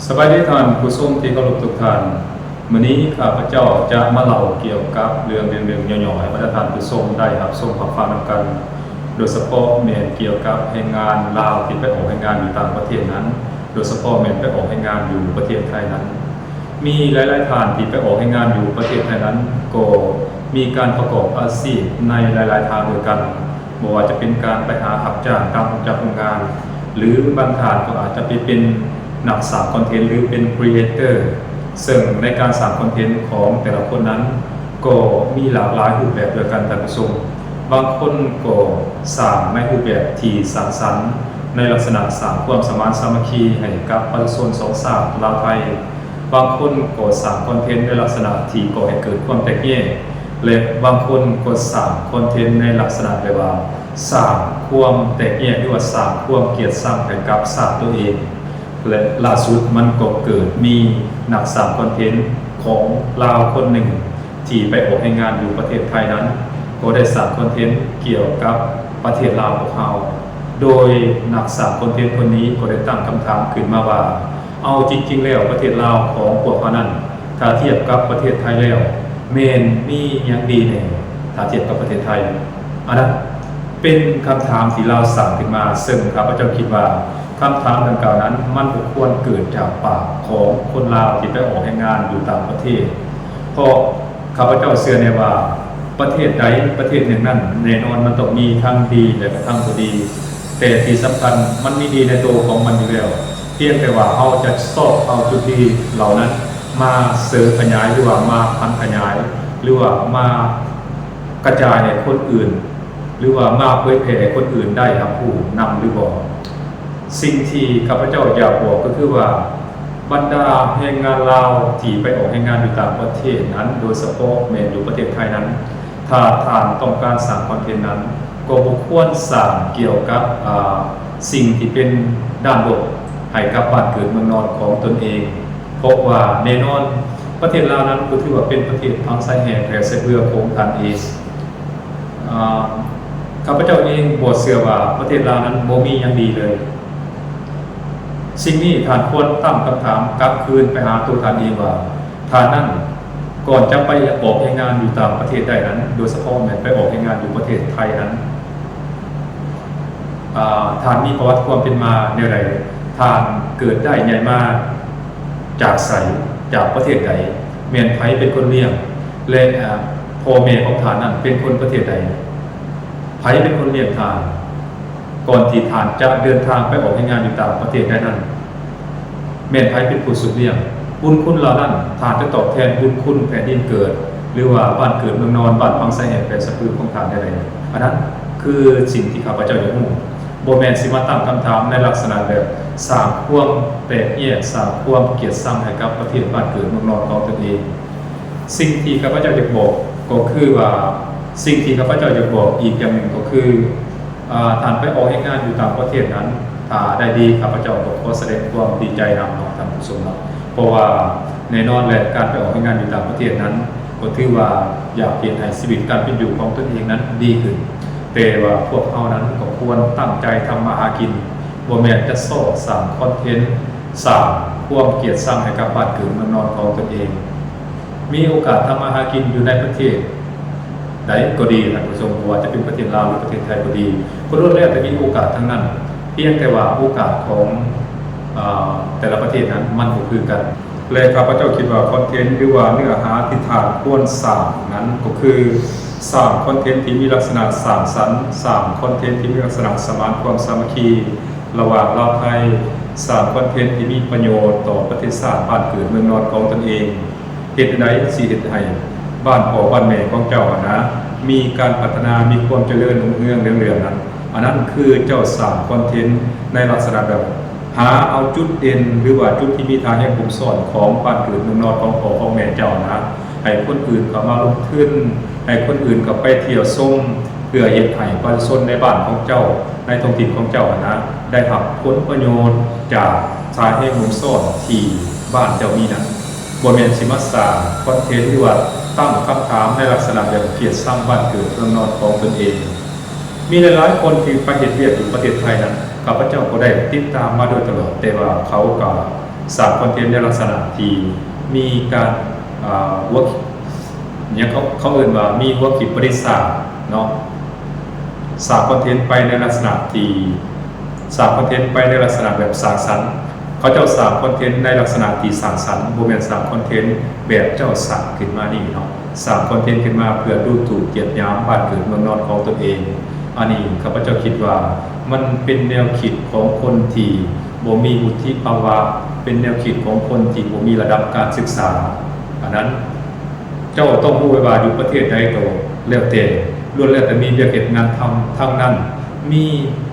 ສະບາຍດີທ່ານຜູ້ຊົມທີ່ເຄົາລົບທຸກທ່ານ. ມື້ນີ້ຂ້າພະເຈົ້າຈະມາເລົ່າກ່ຽວກັບເລື່ອງເລື່ອງໜຶ່ງຫຍໍ້ໆ ໃຫ້ບັນດາທ່ານຜູ້ຊົມໄດ້ຮັບຊົມຮັບຟັງນຳກັນ, ໂດຍສະເພາະແມ່ນກ່ຽວກັບແຮງງານລາວທີ່ໄປອອກແຮງງານຢູ່ຕ່າງປະເທດນັ້ນ, ໂດຍສະເພາະແມ່ນໄປອອກແຮງງານຢູ່ປະເທດໄທນັ້ນ. ມີຫຼາຍໆທ່ານທີ່ໄປອອກແຮງງານຢູ່ປະເທດໄທນັ້ນ ກໍມີການປະກອບອາຊີບໃນຫຼາຍໆທາງດ້ວຍກັນ. ບໍ່ວ່າຈະເປັນການໄປຫາຮັບຈ້າງຕາມໂຮງຈັກໂຮງງານ ຫຼືບາງທ່ານກໍອາດຈະໄປເປັນນັກສ້າງຄອນເທັນ ຫຼືເປັນ creator ເຊິ່ງໃນການສ້າງຄອນເທັນຂອງແຕ່ລະຄົນນັ້ນ ກໍມີຫຼາກຫຼາຍຮູບແບບດ້ວຍກັນທ່ານຜູ້ຊົມ. ບາງຄົນກໍສ້າງໃນຮູບແບບທີ່ສ້າງສັນ ໃນລັກສະນະສ້າງຄວາມສະໝານສາມັກຄີໃຫ້ກັບປະຊາຊົນສອງຊາດລາວໄທ. ບາງຄົນກໍສ້າງຄອນເທັນໃນລັກສະນະທີ່ກໍ່ໃຫ້ເກີດຄວາມແຕກແຍກ ແລະ ບາງຄົນກໍສ້າງຄອນເທັນໃນລັກສະນະແບບວ່າສ້າງຄວາມແຕກແຍກ ຫຼືວ່າສ້າງຄວາມກຽດຊັງໃຫ້ກັບຊາດຕົວເອງ ແລະ ລ່າສຸດມັນກໍເກີດມີນັກສ້າງຄອນເທັນຂອງລາວຄົນໜຶ່ງ ທີ່ໄປອອກແຮງງານຢູ່ປະເທດໄທນັ້ນ ກໍໄດ້ສ້າງຄອນເທັນກ່ຽວກັບປະເທດລາວພວກເຮົາ, ໂດຍນັກສ້າງຄອນເທັນຄົນນີ້ກໍໄດ້ຕັ້ງຄຳຖາມຂຶ້ນມາວ່າ ເອົາຈິງໆແລ້ວປະເທດລາວຂອງພວກເຮົານັ້ນ ຖ້າທຽບກັບປະເທດໄທແລ້ວ ແມ່ນມີຫຍັງດີແດ່ ຖ້າທຽບກັບປະເທດໄທ? ອັນນັ້ນເປັນຄຳຖາມທີ່ລາວສ້າງຂຶ້ນມາ, ເຊິ່ງຂ້າພະເຈົ້າຄິດວ່າ ຄຳຖາມດັ່ງກ່າວນັ້ນ ມັນບໍ່ຄວນເກີດຈາກປາກຂອງຄົນລາວທີ່ໄປອອກແຮງງານຢູ່ຕ່າງປະເທດ, ເພາະຂ້າພະເຈົ້າເຊື່ອແນ່ວ່າ ປະເທດໃດປະເທດໜຶ່ງນັ້ນ ແນ່ນອນມັນຕ້ອງມີທັງດີ ແລະ ກະທັງບໍ່ດີ, ແຕ່ທີ່ສຳຄັນມັນມີດີໃນໂຕຂອງມັນຢູ່ແລ້ວ, ພຽງແຕ່ວ່າເຮົາຈະຊອກເອົາຈຸດດີເຫຼົ່ານັ້ນມາເສີມຂະຫຍາຍ ຫຼືວ່າມາຜັນຂະຫຍາຍ ຫຼືວ່າມາກະຈາຍໃຫ້ຄົນອື່ນ ຫຼືວ່າມາເຜີຍແຜ່ໃຫ້ຄົນອື່ນໄດ້ຮັບຮູ້ນຳຫຼືບໍ່. ສິ່ງທີ່ຂ້າພະເຈົ້າຢາກບອກກໍຄືວ່າ ບັນດາແຮງງານລາວທີ່ໄປອອກແຮງງານຢູ່ຕ່າງປະເທດນັ້ນ ໂດຍສະເພາະແມ່ນຢູ່ປະເທດໄທນັ້ນ ຖ້າທ່ານຕ້ອງການສ້າງຄອນເທັນນັ້ນ ກໍບໍ່ຄວນສ້າງກ່ຽວກັບ ອາ ສິ່ງທີ່ເປັນດ້ານລົບໃຫ້ກັບບ້ານເກີດເມືອງນອນຂອງຕົນເອງ, ເພາະວ່າແນ່ນອນປະເທດລາວນັ້ນກໍຖືວ່າເປັນປະເທດຝັງສາຍແຫ້ແຜ່ສາຍເບື່ອຂອງທ່ານເອງ. ອາ ຂ້າພະເຈົ້າເອງບໍ່ເຊື່ອວ່າປະເທດລາວນັ້ນບໍ່ມີຫຍັງດີເລີຍ. ສິ່ງນີ້ທ່ານຄວນຕັ້ງຄຳຖາມກັບຄືນໄປຫາຕົວທ່ານເອງວ່າ ທ່ານນັ້ນ ກ່ອນຈະໄປອອກແຮງງານຢູ່ຕ່າງປະເທດໄດ້ນັ້ນ, ໂດຍສະເພາະແມ່ນໄປອອກແຮງງານຢູ່ປະເທດໄທນັ້ນ, ອາ ທ່ານມີປະຫວັດຄວາມເປັນມາແນວໃດ? ທ່ານເກີດໄດ້ໃຫຍ່ມາຈາກໃສ? ຈາກປະເທດໃດ? ແມ່ນໃຜເປັນຄົນລ້ຽງ? ແລະ ອາ ພໍ່ແມ່ຂອງທ່ານນັ້ນເປັນຄົນປະເທດໃດ? ໃຜເປັນຄົນລ້ຽງທ່ານ? ກ່ອນທີ່ທ່ານຈະເດີນທາງໄປອອກແຮງງານຢູ່ຕ່າງປະເທດໄດ້ນັ້ນ, ແມ່ນໃຜເປັນຜູ້ຊຸບລ້ຽງ? ບຸນຄຸນເຫຼົ່ານັ້ນ ທ່ານຈະຕອບແທນບຸນຄຸນແຜ່ນດິນເກີດ ຫຼືວ່າບ້ານເກີດເມືອງນອນ, ບ້ານຝັງສາຍແຫ້ແຜ່ສາຍເບື່ອຂອງທ່ານແນວໃດ? ອັນນັ້ນຄືສິ່ງທີ່ຂ້າພະເຈົ້າຢາກຮູ້, ບໍ່ແມ່ນຊິມາຕັ້ງຄຳຖາມໃນລັກສະນະແບບສ້າງຄວາມແຕກແຍກ, ສ້າງຄວາມກຽດຊັງໃຫ້ກັບປະເທດບ້ານເກີດເມືອງນອນຂອງຕົນເອງ. ສິ່ງທີ່ຂ້າພະເຈົ້າຢາກບອກກໍຄືວ່າ, ສິ່ງທີ່ຂ້າພະເຈົ້າຢາກບອກອີກຢ່າງໜຶ່ງກໍຄື, ອາ ທ່ານໄປອອກແຮງງານຢູ່ຕ່າງປະເທດນັ້ນ, ຖ້າໄດ້ດີ ຂ້າພະເຈົ້າກໍຂໍສະແດງຄວາມດີໃຈນຳເນາະທ່ານຜູ້ຊົມເນາະ, ເພາະວ່າແນ່ນອນແຫຼະ ການໄປອອກແຮງງານຢູ່ຕ່າງປະເທດນັ້ນ ກໍຖືວ່າຢາກເຮັດໃຫ້ຊີວິດການເປັນຢູ່ຂອງຕົນເອງນັ້ນດີຂຶ້ນ, ແຕ່ວ່າພວກເຮົານັ້ນກໍຄວນຕັ້ງໃຈທຳມາຫາກິນ, ບໍ່ແມ່ນຈະຊອກສ້າງຄອນເທັນ, ສ້າງຄວາມກຽດຊັງໃຫ້ກັບບ້ານເກີດເມືອງນອນຂອງຕົນເອງ. ມີໂອກາດທຳມາຫາກິນຢູ່ໃນປະເທດໃດກໍດີທ່ານຜູ້ຊົມ, ບໍ່ວ່າຈະເປັນປະເທດລາວ ຫຼື ປະເທດໄທກໍດີ, ກໍລ້ວນແລ້ວແຕ່ມີໂອກາດທັງນັ້ນ, ພຽງແຕ່ວ່າໂອກາດຂອງ ອາ ແຕ່ລະປະເທດນັ້ນມັນບໍ່ຄືກັນ. ແລະ ຂ້າພະເຈົ້າຄິດວ່າຄອນເທັນ ຫຼືວ່າເນື້ອຫາທີ່ທ່ານຄວນສ້າງນັ້ນກໍຄື ສ້າງຄອນເທັນທີ່ມີລັກສະນະສ້າງສັນ, ສ້າງຄອນເທັນທີ່ມີລັກສະນະສະໝານຄວາມສາມັກຄີ ລະຫວ່າງລາວໄທ, ສ້າງຄອນເທັນທີ່ມີປະໂຫຍດຕໍ່ປະເທດຊາດບ້ານເກີດເມືອງນອນຂອງຕົນເອງ, ເຮັດແນວໃດຊິເຮັດໃຫ້ບ້ານພໍ່ບ້ານແມ່ຂອງເຈົ້າຫັ້ນນະ ມີການພັດທະນາ, ມີຄວາມຈະເລີນຮຸ່ງເຮືອງເຫຼືອງເຫຼືອນັ້ນ, ອັນນັ້ນຄືເຈົ້າສ້າງຄອນເທັນໃນລັກສະນະແບບຫາເອົາຈຸດເດັ່ນ ຫຼືວ່າຈຸດທີ່ມີທ່າແຮງຄົມຊ້ອນຂອງບ້ານເກີດເມືອງນອນຂອງພໍ່ຂອງແມ່ເຈົ້າຫັ້ນນະ ໃຫ້ຄົນອື່ນເຂົ້າມາລົງທຶນ, ໃຫ້ຄົນອື່ນເຂົ້າໄປທ່ຽວຊົມ, ເພື່ອເຮັດໃຫ້ປະຊາຊົນໃນບ້ານຂອງເຈົ້າ, ໃນທ້ອງຖິ່ນຂອງເຈົ້າຫັ້ນນະ ໄດ້ຮັບຜົນປະໂຫຍດຈາກສາຍແຮງລົມຊ້ອນທີ່ບ້ານເຈົ້າມີນັ້ນ. ບໍ່ແມ່ນຊິມາສ້າງຄອນເທັນ ຫຼືວ່າຕັ້ງຄຳຖາມໃນລັກສະນະແບບກຽດຊັງບ້ານເກີດເມືອງນອນຂອງຕົນເອງ. ມີຫຼາຍໆຄົນທີ່ໄປເຮັດວຽກຢູ່ປະເທດໄທນັ້ນ ຂ້າພະເຈົ້າກໍໄດ້ຕິດຕາມມາໂດຍຕະຫຼອດ, ແຕ່ວ່າເຂົາກໍ ສ້າງຄອນເທັນໃນລັກສະນະທີ່ມີການ ເອີ່ ຫົວ ຫຍັງເຂົາ ເຂົາເອີ້ນວ່າມີຫົວຄິດປະດິດສ້າງເນາະ, ສ້າງຄອນເທັນໄປໃນລັກສະນະທີ່ ສ້າງຄອນເທັນໄປໃນລັກສະນະແບບສ້າງສັນ. ເຂົາເຈົ້າສ້າງຄອນເທັນໃນລັກສະນະທີ່ສ້າງສັນ, ບໍ່ແມ່ນສ້າງຄອນເທັນແບບເຈົ້າສ້າງຂຶ້ນມານີ້ເນາະ, ສ້າງຄອນເທັນຂຶ້ນມາເພື່ອດູຖູກກຽດຫຍາມບ້ານເກີດເມືອງນອນຂອງຕົນເອງ. ອັນນີ້ຂ້າພະເຈົ້າຄິດວ່າມັນເປັນແນວຄິດຂອງຄົນທີ່ບໍ່ມີວຸດທິພາວະ, ເປັນແນວຄິດຂອງຄົນທີ່ບໍ່ມີລະດັບການສຶກສາ. ອັນນັ້ນ ເຈົ້າຕ້ອງຮູ້ໄວ້ວ່າຢູ່ປະເທດໃດກໍແລ້ວແຕ່ ລ້ວນແລ້ວແຕ່ມີວຽກເຮັດງານທຳທັງນັ້ນ, ມີ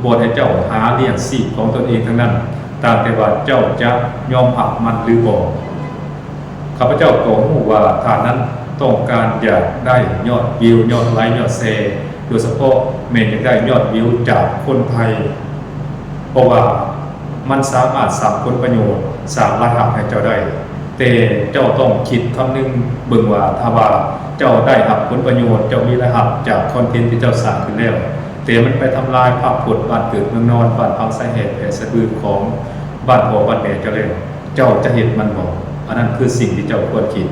ບ່ອນໃຫ້ເຈົ້າຫາລ້ຽງຊີບຂອງຕົນເອງທັງນັ້ນ, ຕ່າງແຕ່ວ່າເຈົ້າຈະຍອມຮັບມັນຫຼືບໍ່. ຂ້າພະເຈົ້າກໍຮູ້ວ່າທ່ານນັ້ນຕ້ອງການຢາກໄດ້ຍອດວິວ, ຍອດໄລ, ຍອດແຊ, ໂດຍສະເພາະແມ່ນຢາກໄດ້ຍອດວິວຈາກຄົນໄທ, ເພາະວ່າມັນສາມາດສ້າງຜົນປະໂຫຍດ, ສ້າງລາຍຮັບໃຫ້ເຈົ້າໄດ້. ແຕ່ເຈົ້າຕ້ອງຄິດຄຳນຶງເບິ່ງວ່າ ຖ້າວ່າເຈົ້າໄດ້ຮັບຜົນປະໂຫຍດ, ເຈົ້າມີລາຍຮັບຈາກຄອນເທັນທີ່ເຈົ້າສ້າງຂຶ້ນແລ້ວ, ແຕ່ມັນໄປທຳລາຍພາບພົດບ້ານເກີດເມືອງນອນ, ບ້ານພັງສາແຫແຜ່ສະບືຂອງບ້ານພໍ່ບ້ານແມ່ເຈົ້າແລ້ວ, ເຈົ້າຈະເຮັດມັນບໍ່? ອັນນັ້ນຄືສິ່ງທີ່ເຈົ້າຄວນຄິດ.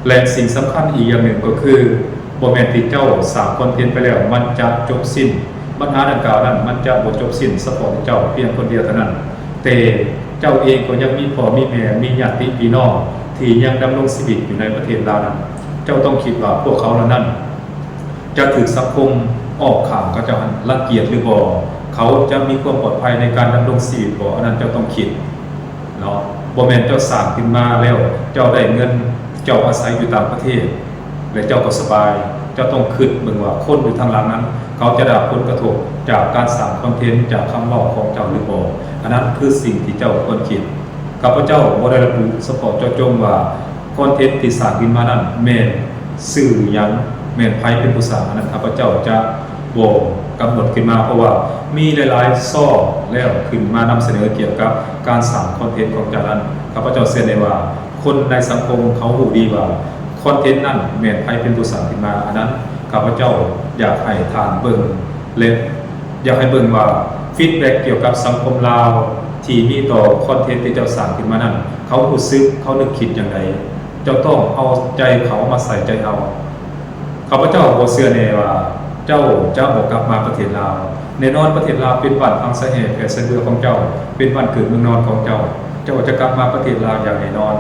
ແລະ ສິ່ງສຳຄັນອີກຢ່າງໜຶ່ງກໍຄື ບໍ່ແມ່ນທີ່ເຈົ້າສ້າງຄອນເທັນໄປແລ້ວມັນຈະຈົບສິ້ນ. ບັນຫາດັ່ງກ່າວນັ້ນມັນຈະບໍ່ຈົບສິ້ນສະເພາະເຈົ້າພຽງຄົນດຽວເທົ່ານັ້ນ, ແຕ່ເຈົ້າເອງກໍຍັງມີພໍ່ມີແມ່, ມີຍາດຕິພີ່ນ້ອງທີ່ຍັງດຳລົງຊີວິດຢູ່ໃນປະເທດລາວນັ້ນ. ເຈົ້າຕ້ອງຄິດວ່າພວກເຂົາເຫຼົ່ານັ້ນຈະຖືກສັງຄົມອ້ອມຂ້າງເຂົາເຈົ້າຫັ້ນລັງກຽດຫຼືບໍ່? ເຂົາຈະມີຄວາມປອດໄພໃນການດຳລົງຊີວິດບໍ່? ອັນນັ້ນເຈົ້າຕ້ອງຄິດ. ເນາະ, ບໍ່ແມ່ນເຈົ້າສ້າງຂຶ້ນມາແລ້ວເຈົ້າໄດ້ເງິນ, ເຈົ້າອາໄສຢູ່ຕ່າງປະເທດ ແລະ ເຈົ້າກໍສະບາຍ. ເຈົ້າຕ້ອງຄິດເບິ່ງວ່າຄົນຢູ່ທາງຫຼັງນັ້ນ ເຂົາຈະໄດ້ຮັບຜົນກະທົບຈາກການສ້າງຄອນເທັນ, ຈາກຄຳເວົ້າຂອງເຈົ້າຫຼືບໍ່? ອັນນັ້ນຄືສິ່ງທີ່ເຈົ້າຄວນຄິດ. ຂ້າພະເຈົ້າບໍ່ໄດ້ລະບຸສະເພາະເຈາະຈົງວ່າ ຄອນເທັນທີ່ສ້າງຂຶ້ນມານັ້ນແມ່ນຊື່ຫຍັງ, ແມ່ນໃຜເປັນຜູ້ສ້າງ, ອັນນັ້ນຂ້າພະເຈົ້າຈະບໍ່ກຳນົດຂຶ້ນມາ, ເພາະວ່າມີຫຼາຍໆຊອກແລ້ວຂຶ້ນມານຳສະເໜີກ່ຽວກັບການສ້າງຄອນເທັນຂອງເຈົ້ານັ້ນ. ຂ້າພະເຈົ້າເຊື່ອແນ່ວ່າຄົນໃນສັງຄົມເຂົາຮູ້ດີວ່າຄອນເທັນນັ້ນແມ່ນໃຜເປັນຜູ້ສ້າງຂຶ້ນມາ, ອັນນັ້ນຂ້າພະເຈົ້າຢາກໃຫ້ທ່ານເບິ່ງ ແລະ ຢາກໃຫ້ເບິ່ງວ່າ feedback ກ່ຽວກັບສັງຄົມລາວທີ່ມີຕໍ່ຄອນເທັນທີ່ເຈົ້າສ້າງຂຶ້ນມານັ້ນ ເຂົາຮູ້ສຶກ, ເຂົານຶກຄິດຈັ່ງໃດ? ເຈົ້າຕ້ອງເອົາໃຈເຂົາມາໃສ່ໃຈເຮົາ. ຂ້າພະເຈົ້າບໍ່ເຊື່ອແນ່ວ່າເຈົ້າຈະບໍ່ກັບມາປະເທດລາວ. ແນ່ນອນປະເທດລາວເປັນບ້ານພັງສາແຫແຜ່ສະເບືອຂອງເຈົ້າ, ເປັນບ້ານເກີດເມືອງນອນຂອງເຈົ້າ. ເຈົ້າຈະກັບມາປະເທດລາວຢ່າງແນ່ນອນ.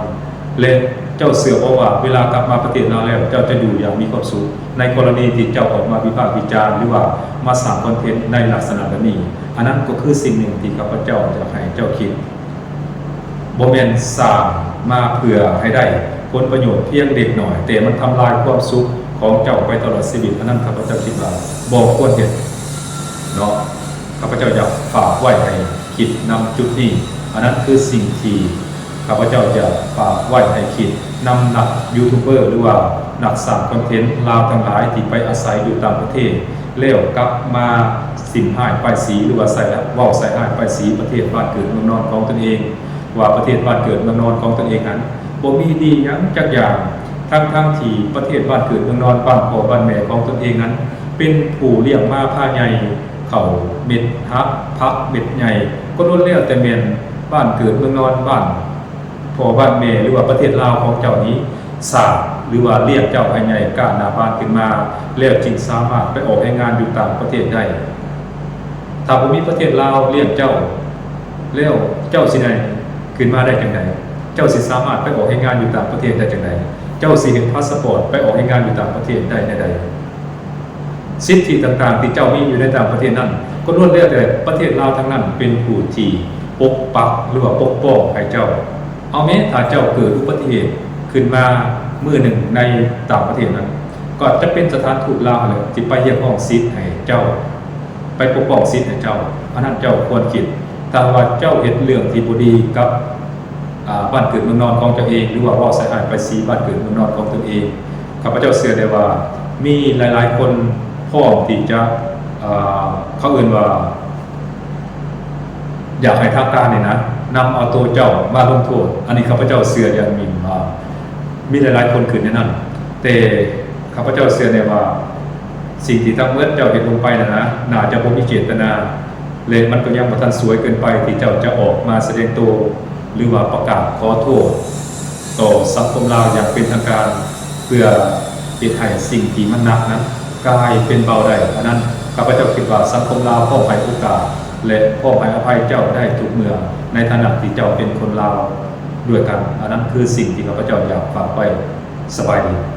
ແລະ ເຈົ້າເຊື່ອບໍ່ວ່າເວລາກັບມາປະເທດລາວແລ້ວ ເຈົ້າຈະຢູ່ຢ່າງມີຄວາມສຸກ ໃນກໍລະນີທີ່ເຈົ້າອອກມາວິພາກວິຈານ ຫຼືວ່າມາສ້າງຄອນເທັນໃນລັກສະນະແບບນີ້? ອັນນັ້ນກໍຄືສິ່ງໜຶ່ງທີ່ຂ້າພະເຈົ້າຢາກໃຫ້ເຈົ້າຄິດ. ບໍ່ແມ່ນສ້າງມາເພື່ອໃຫ້ໄດ້ຜົນປະໂຫຍດພຽງເລັກນ້ອຍ, ແຕ່ມັນທຳລາຍຄວາມສຸກຂອງເຈົ້າໄປຕະຫຼອດຊີວິດ. ອັນນັ້ນຂ້າພະເຈົ້າຄິດວ່າບໍ່ຄວນເຮັດເນາະ. ຂ້າພະເຈົ້າຢາກຝາກໄວ້ໃຫ້ຄິດນຳຈຸດນີ້. ອັນນັ້ນຄືສິ່ງທີ່ ຂ້າພະເຈົ້າຢາກຝາກໄວ້ໃຫ້ຄິດນຳນັກຢູທູບເບີ ຫຼືວ່ານັກສ້າງຄອນເທັນລາວທັງຫຼາຍທີ່ໄປອາໄສຢູ່ຕ່າງປະເທດ ແລ້ວກັບມາສິນຮ້າຍປ້າຍສີ ຫຼືວ່າໃສ່ ເວົ້າໃສ່ຮ້າຍປ້າຍສີປະເທດບ້ານເກີດເມືອງນອນຂອງຕົນເອງ ວ່າປະເທດບ້ານເກີດເມືອງນອນຂອງຕົນເອງນັ້ນບໍ່ມີດີຫຍັງຈັກຢ່າງ, ທັງໆທີ່ປະເທດບ້ານເກີດເມືອງນອນ ບ້ານພໍ່ບ້ານແມ່ຂອງຕົນເອງນັ້ນ ເປັນຜູ້ລ້ຽງມາພາໃຫຍ່ ເຂົ້າເມັດຫັກ ຜັກເມັດໃຫຍ່ ກໍລ້ວນແລ້ວແຕ່ແມ່ນບ້ານເກີດເມືອງນອນ ບ້ານພໍ່ບ້ານແມ່ ຫຼືວ່າປະເທດລາວຂອງເຈົ້ານີ້ ສ້າງ ຫຼືວ່າລ້ຽງເຈົ້າໃຫ້ໃຫຍ່ກ້າໜ້າບານຂຶ້ນມາ ແລ້ວຈຶ່ງສາມາດໄປອອກແຮງງານຢູ່ຕ່າງປະເທດໄດ້. ຖ້າບໍ່ມີປະເທດລາວລ້ຽງເຈົ້າ ແລ້ວເຈົ້າຊິໄດ້ຂຶ້ນມາໄດ້ຈັ່ງໃດ? ເຈົ້າຊິສາມາດໄປອອກແຮງງານຢູ່ຕ່າງປະເທດໄດ້ຈັ່ງໃດ? ເຈົ້າຊິເຮັດພາສະປອດໄປອອກແຮງງານຢູ່ຕ່າງປະເທດໄດ້ແນວໃດ? ສິດທິຕ່າງໆທີ່ເຈົ້າມີຢູ່ໃນຕ່າງປະເທດນັ້ນ ກໍລ້ວນແລ້ວແຕ່ປະເທດລາວທັງນັ້ນເປັນຜູ້ທີ່ປົກປັກ ຫຼືວ່າປົກປ້ອງໃຫ້ເຈົ້າ. ເອົາແມ້ ຖ້າເຈົ້າເກີດອຸບັດຕິເຫດຂຶ້ນມາມື້ໜຶ່ງໃນຕ່າງປະເທດນັ້ນ ກໍອາດຈະເປັນສະຖານທູດລາວຫັ້ນແຫຼະ ທີ່ໄປຮຽກຮ້ອງສິດໃຫ້ເຈົ້າ ໄປປົກປ້ອງສິດໃຫ້ເຈົ້າ. ອັນນັ້ນເຈົ້າຄວນຄິດ. ຖ້າຫາກວ່າເຈົ້າເຮັດເລື່ອງທີ່ບໍ່ດີກັບ ອາ ບ້ານເກີດເມືອງນອນຂອງເຈົ້າເອງ ຫຼືວ່າເວົ້າໃສ່ຮ້າຍປ້າຍສີບ້ານເກີດເມືອງນອນຂອງຕົນເອງ, ຂ້າພະເຈົ້າເຊື່ອໄດ້ວ່າມີຫຼາຍໆຄົນພ້ອມທີ່ຈະ ອາ ເຂົາເອີ້ນວ່າ ຢາກໃຫ້ທາງການນີ້ນະ ນຳເອົາໂຕເຈົ້າມາລົງໂທດ. ອັນນີ້ຂ້າພະເຈົ້າເຊື່ອຢ່າງຍິ່ງວ່າມີຫຼາຍໆຄົນຄິດແນວນັ້ນ, ແຕ່ຂ້າພະເຈົ້າເຊື່ອແນ່ວ່າ ສິ່ງທີ່ທັງໝົດເຈົ້າເຮັດລົງໄປນັ້ນນະ ໜ້າຈະບໍ່ມີເຈດຕະນາ ແລະ ມັນກໍຍັງບໍ່ທັນສວຍເກີນໄປທີ່ເຈົ້າຈະອອກມາສະແດງໂຕ ຫຼືວ່າປະກາດຂໍໂທດຕໍ່ສັງຄົມລາວຢ່າງເປັນທາງການ ເພື່ອເຮັດໃຫ້ສິ່ງທີ່ມັນໜັກນັ້ນກາຍເປັນເບົາໄດ້. ອັນນັ້ນ ຂ້າພະເຈົ້າຄິດວ່າສັງຄົມລາວພ້ອມໃຫ້ໂອກາດ ແລະ ພ້ອມໃຫ້ອະໄພເຈົ້າໄດ້ທຸກເມື່ອ ໃນຖານະທີ່ເຈົ້າເປັນຄົນລາວດ້ວຍກັນ. ອັນນັ້ນຄືສິ່ງທີ່ຂ້າພະເຈົ້າຢາກຝາກໄວ້. ສະບາຍດີ.